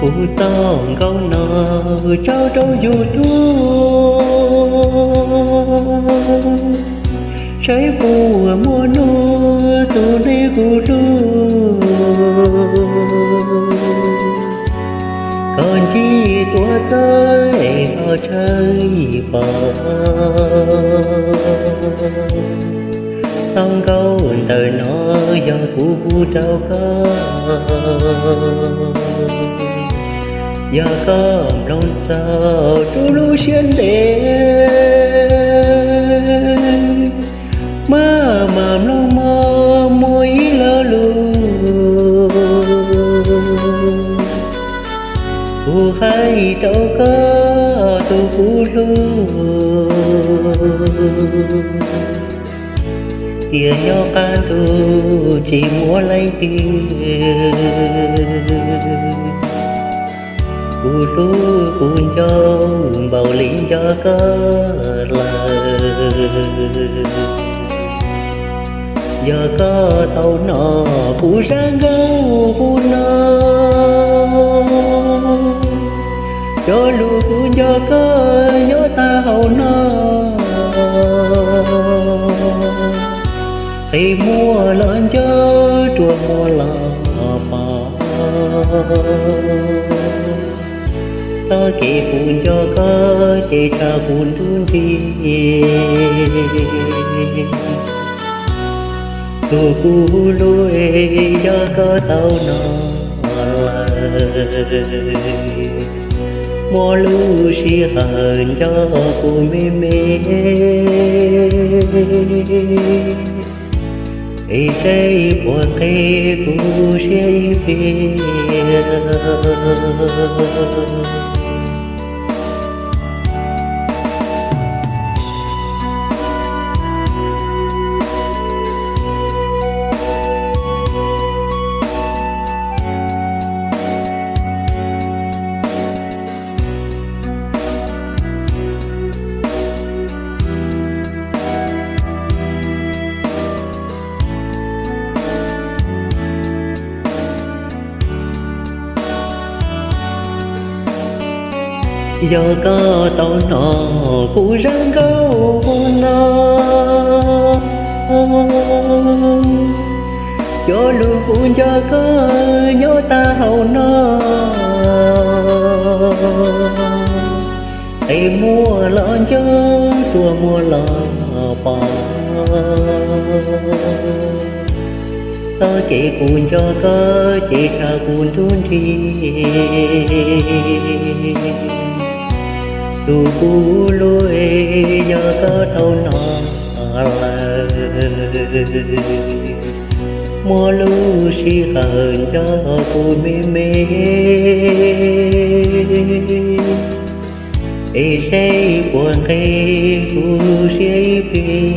Kuv txoj nkauj no tso rau YouTube, saib puas muaj hnub tus neeg kuv hlub, koj ntsib tuav txawj es koj tshawb pom. Txoj nkauj ntawm no yog kuv hu rau koj, yog koj mloog txog rau lub siab ntev, maj mam mloog mog muaj ib lo lus kuv hais rau koj tus kuv hlub, tias nyob qab ntuj tsis muaj leej twg, kuv hlub kuv nco npaum li nco koj lawm. Yog koj tau hnov kuv zaj nkauj hu no, cov lus kuv nco koj nyob tag hauv no, qe muag los nco, ruam muag los pom. Txoj kev kuv nco koj ces tshaj kuv nruab nrib, tus kuv hlub es yog koj tau hnov lawm, muaj lub sij hawm nco kuv me me, es seb puas qe kuv siab ib pliag. Yog koj tau hnov kuv zaj nkauj no, cov lus kuv nco koj nyob tag hauv no, qe muag los nco, ruam muag los pom. Txoj kev kuv nco koj ces tshaj kuv nruab nrib, tus kuv hlub es yog koj tau hnov lawm, muaj lub sij hawm nco kuv me me, es seb puas qe kuv siab ib pliag.